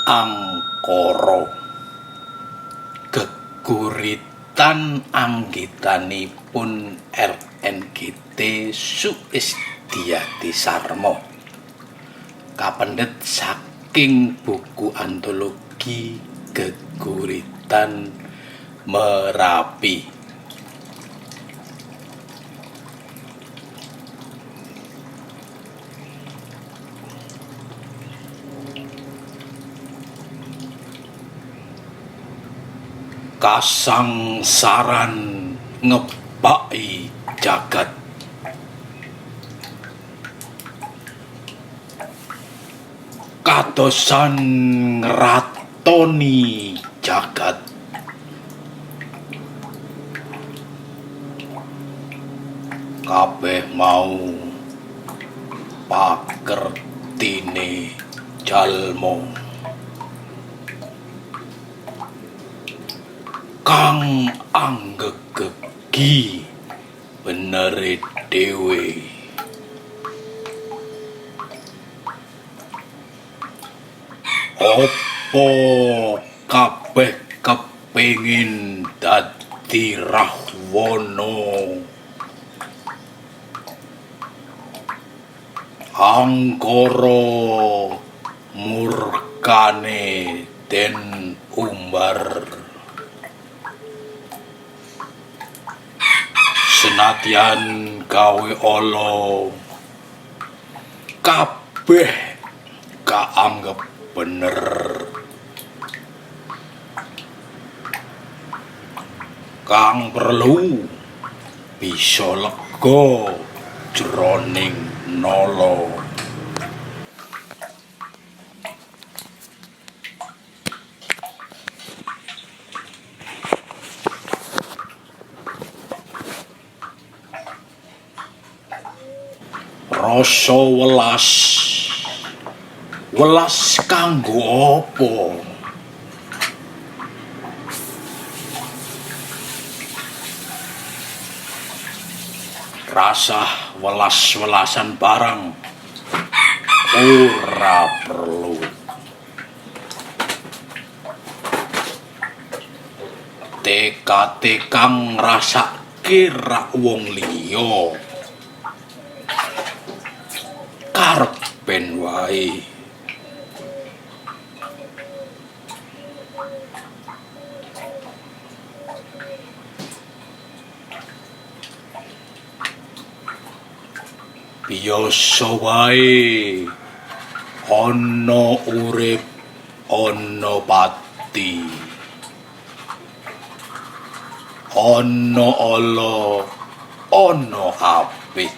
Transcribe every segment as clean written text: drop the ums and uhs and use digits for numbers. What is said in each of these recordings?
Angkara geguritan anggitanipun RNGT Sulistyadi Sarmo kapendhet saking buku antologi Geguritan Merapi. Kasangsaran ngebaki jagat. Kadosan ngratoni jagat. Kabeh mau pakertine jalma kang anggegegi benere dhewe. Apa kabeh kepengin dadi Rahwana? Angkara murkane den umbar. Senadyan gawe ala, kabeh kaanggep bener. Kang perlu bisa lega jroning nala. Rasa welas, welas kanggo apa? Rasah welas-welasan barang ora perlu. Tekate kang ngrasake rak wong liya. Karep ben wae. Biyasa wae ana urip ana pati. Ana ala ana apik.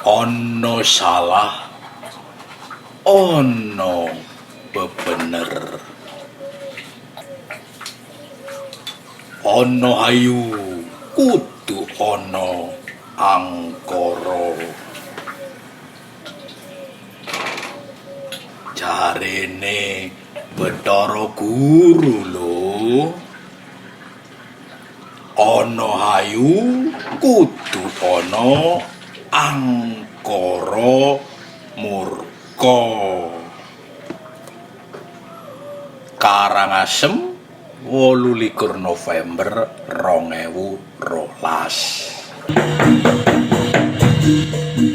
Ana salah ana bebener. Ana hayu kudu ana angkara. Jarene Bathara Guru lho. Ana hayu kudu ana angkara murka. Karangasem 28 November 2012.